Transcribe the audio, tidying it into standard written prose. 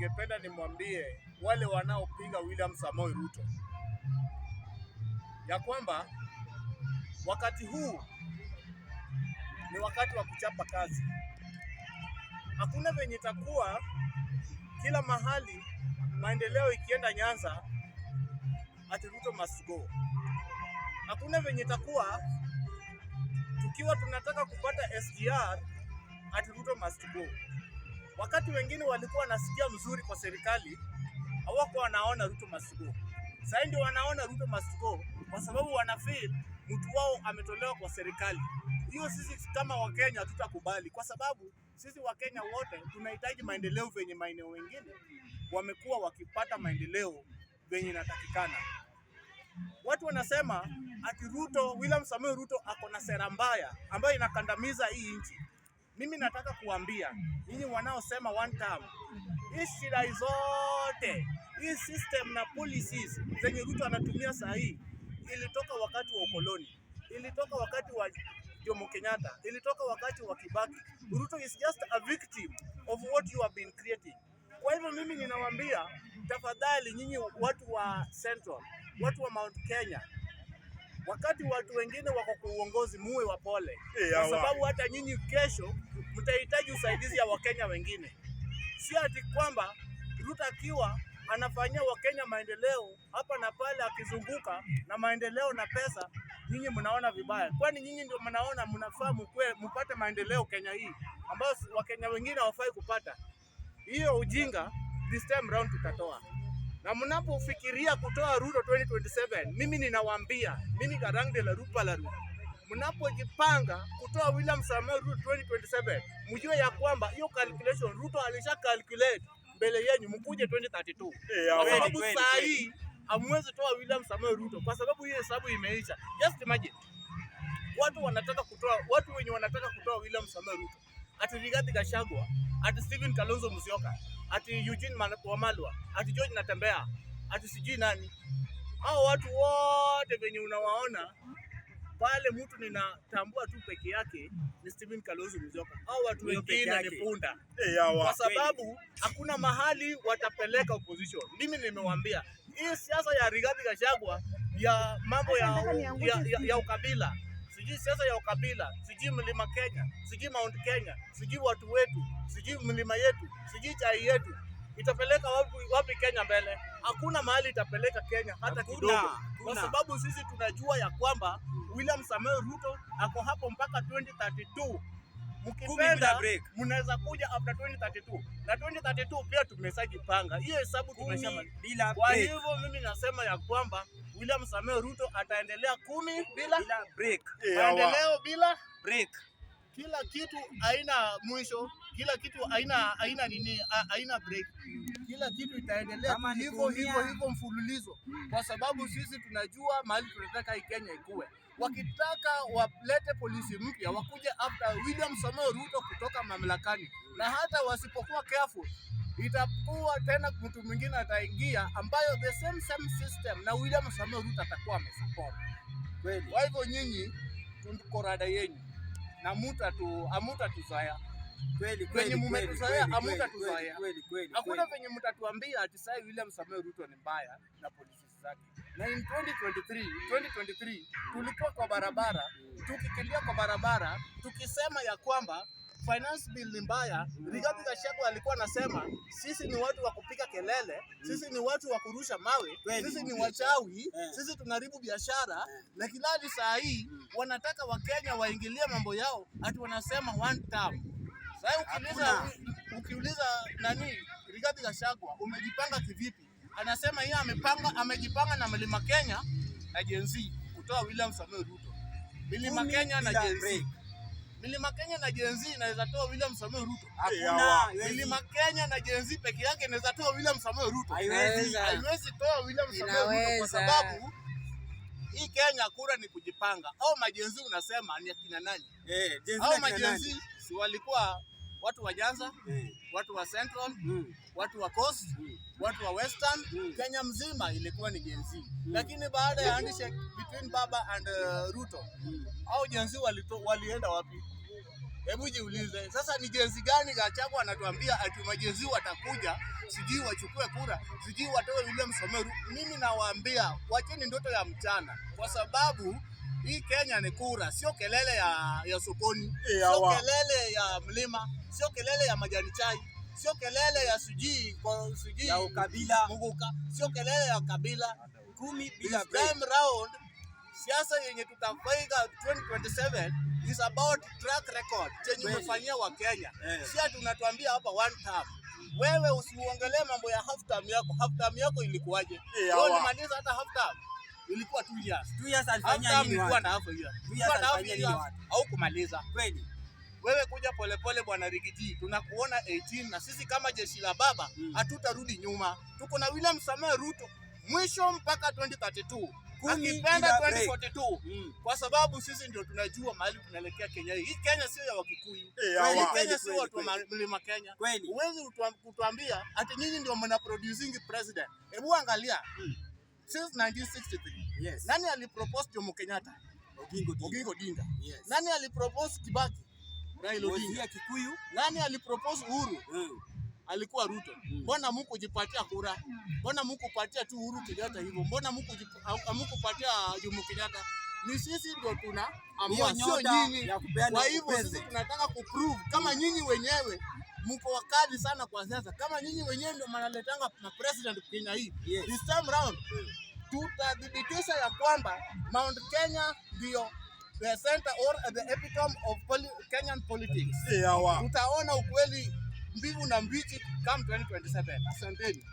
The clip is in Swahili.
Ningependa nimwambie wale wanaopinga William Samoei Ruto ya kwamba wakati huu ni wakati wa kuchapa kazi. Hakuna venye itakuwa kila mahali maendeleo ikienda Nyanza ati Ruto must go. Hakuna venye itakuwa tukiwa tunataka kupata SGR ati Ruto must go. Wakati wengine walikuwa wanasikia mzuri kwa serikali, hawakuwa wanaona Ruto must go. Sasa ndio wanaona Ruto must go kwa sababu wana feel mtu wao ametolewa kwa serikali. Hiyo sisi kama Wakenya hatutakubali, kwa sababu sisi Wakenya wote tunahitaji maendeleo venye maeneo wengine wamekuwa wakipata maendeleo venye inatakikana. Watu wanasema ati Ruto, William Samoei Ruto ako na sera mbaya ambayo inakandamiza hii nchi. Mimi nataka kuambia nyinyi wanaosema one term, hii shida zote, hii system na policies zenye Ruto anatumia saa hii ilitoka wakati wa ukoloni, ilitoka wakati wa Jomo Kenyatta, ilitoka wakati wa Kibaki. Ruto is just a victim of what you have been creating. Kwa hivyo mimi ninawaambia tafadhali, nyinyi watu wa Central, watu wa Mount Kenya, wakati watu wengine wako kwa uongozi, muwe wapole, kwa sababu hata nyinyi kesho mtahitaji usaidizi ya Wakenya wengine. Si ati kwamba Ruto akiwa anafanyia Wakenya maendeleo hapa na pale, akizunguka na maendeleo na pesa, nyinyi mnaona vibaya. Kwani nyinyi ndio mnaona mnafaa mkwe mpate maendeleo Kenya hii ambayo Wakenya wengine hawafai kupata? Hiyo ujinga this time round tutatoa. Na mnapofikiria kutoa Ruto 2027, mimi ninawaambia, mimi Garang de la Rupa la Rupa, mnapojipanga kutoa William Samoei Ruto 2027, mjue ya kwamba hiyo calculation Ruto alisha calculate mbele yenyu, mkuje 2032 kwa sababu saa hii hamwezi toa William Samoei Ruto kwa sababu hiyo hesabu imeisha. Just imagine watu wanataka kutoa, watu wenye wanataka kutoa William Samoei Ruto, ati Rigathi Gachagua, ati Stephen Kalonzo Musyoka, ati Eugene Wamalwa, ati George Natembeya, ati sijui nani. Hao watu wote venye unawaona pale, mtu ninatambua tu peke yake ni Stephen Kalonzo Musyoka. Hao watu Huyo peke wengine ni yake. punda kwa sababu hakuna mahali watapeleka opposition. Mimi nimewambia hii siasa ya Rigathi Gachagua ya mambo ya ukabila, sijui siasa ya ukabila, sijui mlima Kenya, sijui Mount Kenya, sijui watu wetu, sijui mlima yetu, sijui chai yetu, itapeleka wapi, wapi Kenya mbele? Hakuna mahali itapeleka Kenya hata Hakuna, kidogo, kwa hakuna. sababu sisi tunajua ya kwamba William Samoei Ruto ako hapo mpaka 2032. 10 bila Mkipenda break. mnaweza kuja after 2032 na 2032 pia tumeshajipanga hiyo hesabu tumeshamaliza. 10 bila Kwa break. hivyo mimi nasema ya kwamba William Samoei Ruto ataendelea 10 bila Bila break. maendeleo bila Break. kila kitu haina mwisho, kila kitu haina nini, haina break. Kila kitu itaendelea Kama ni hivyo kuumia. hivyo hivyo mfululizo, kwa sababu sisi tunajua mahali tunataka hii Kenya ikue. Wakitaka walete policy mpya, wakuje after William Samoei Ruto kutoka mamlakani, na hata wasipokuwa careful itakuwa tena mtu mwingine ataingia ambayo the same same system na William Samoei Ruto atakuwa amesupport. Kweli. Kwa hivyo nyinyi tuko rada yenyu na hamutatuzoea. Kweli Venye kweli kweli mmetuzoea, kweli hamutatuzoea. kweli kweli. Hakuna kweli. venye mtatuambia ati sasa William Samoei Ruto ni mbaya na policies zake. Na in 2023 tulikuwa kwa barabara tukikimbia kwa barabara tukisema ya kwamba finance bill ni mbaya. Rigathi Gachagua alikuwa anasema sisi ni watu wa kupiga kelele, sisi ni watu wa kurusha mawe, sisi ni wachawi, sisi tunaharibu biashara. Lakini hadi saa hii wanataka Wakenya waingilie mambo yao, ati wanasema one term. Sasa ukiuliza nani Rigathi Gachagua, umejipanga kivipi? Anasema yeye amejipanga na Mlima Kenya na Gen Z kutoa William Samoei Ruto. Mlima 10 Kenya na bila Gen Z. break. Mlima Kenya na Gen Z inaweza toa William Samoei Ruto. Hakuna. Haiwezi. Mlima Kenya na Gen Z peke yake inaweza toa William Samoei Ruto. Haiwezi. Haiwezi toa William Samoei Ruto kwa Inaweza. sababu hii Kenya kura ni kujipanga. Au ma-Gen Z unasema ni akina nani? Eh, Gen Z Au na kina nani? ma-Gen Z si walikuwa watu wa Nyanza, watu wa Central, watu wa Coast, watu wa Western. Kenya mzima ilikuwa ni Gen Z. Lakini baada ya handshake between Baba and Ruto, au Gen Z walienda wapi? Hebu jiulize sasa, ni Gen Z gani Gachagua anatuambia ati maGen Z watakuja, sijui wachukue kura, sijui watoe William Samoei Ruto? Mimi nawaambia wacheni ndoto ya mchana, kwa sababu hii Kenya ni kura, sio kelele ya sokoni, sio kelele ya mlima, sio kelele ya majani chai, sio kelele ya sijui kwa sijui Ya ukabila. Muguka, sio kelele ya kabila. 10 This bila break. time round, siasa yenye tutafaiga 2027 is about track record chenye umefanyia wa Kenya. Si ati unatuambia hapa one term. Wewe usiuongelee mambo ya half term yako. Half term yako ilikuwaje? Wewe ulimaliza hata half term. Ilikuwa 2 years. 2 years Half alifanyia term nini ilikuwa watu? na half a year. 2 years Two and a half alifanyia nini years watu? au kumaliza. Wewe kuja polepole, bwana Riggy G, tunakuona 18 na sisi kama jeshi la baba hatutarudi nyuma. Tuko na William Samoei Ruto mwisho mpaka 2032, 10 akipenda bila break. 2042, kwa sababu sisi ndio tunajua mahali tunaelekea Kenya hii. Hii Kenya sio ya Wakikuyu, hii Kenya sio watu wa Mlima Kenya. Huwezi kutuambia ati nyinyi ndio mna producing president. Hebu angalia since 1963, nani alipropose Jomo Kenyatta? Oginga Odinga. Oginga Odinga. Nani alipropose Kibaki? Raila Was Odinga. he a Kikuyu? Nani alipropose Uhuru? Alikuwa Ruto. Mbona mukujipatia kura? Mbona mukupatia tu Uhuru Kenyatta hivyo? Mbona hamukupatia Jomo Kenyatta? Ni sisi ndio tuna amua, Hiyo sio nyota nyinyi. ya kupeana Kwa hivyo sisi president. tunataka kuprove kama nyinyi wenyewe mko wakali sana kwa siasa, kama nyinyi wenyewe ndio mnaletanga na president Kenya hii. This time round tutathibitisha ya kwamba Mount Kenya ndio the center or the epitome of Kenyan politics. Tutaona ukweli mbivu na mbichi come 2027. Asanteni.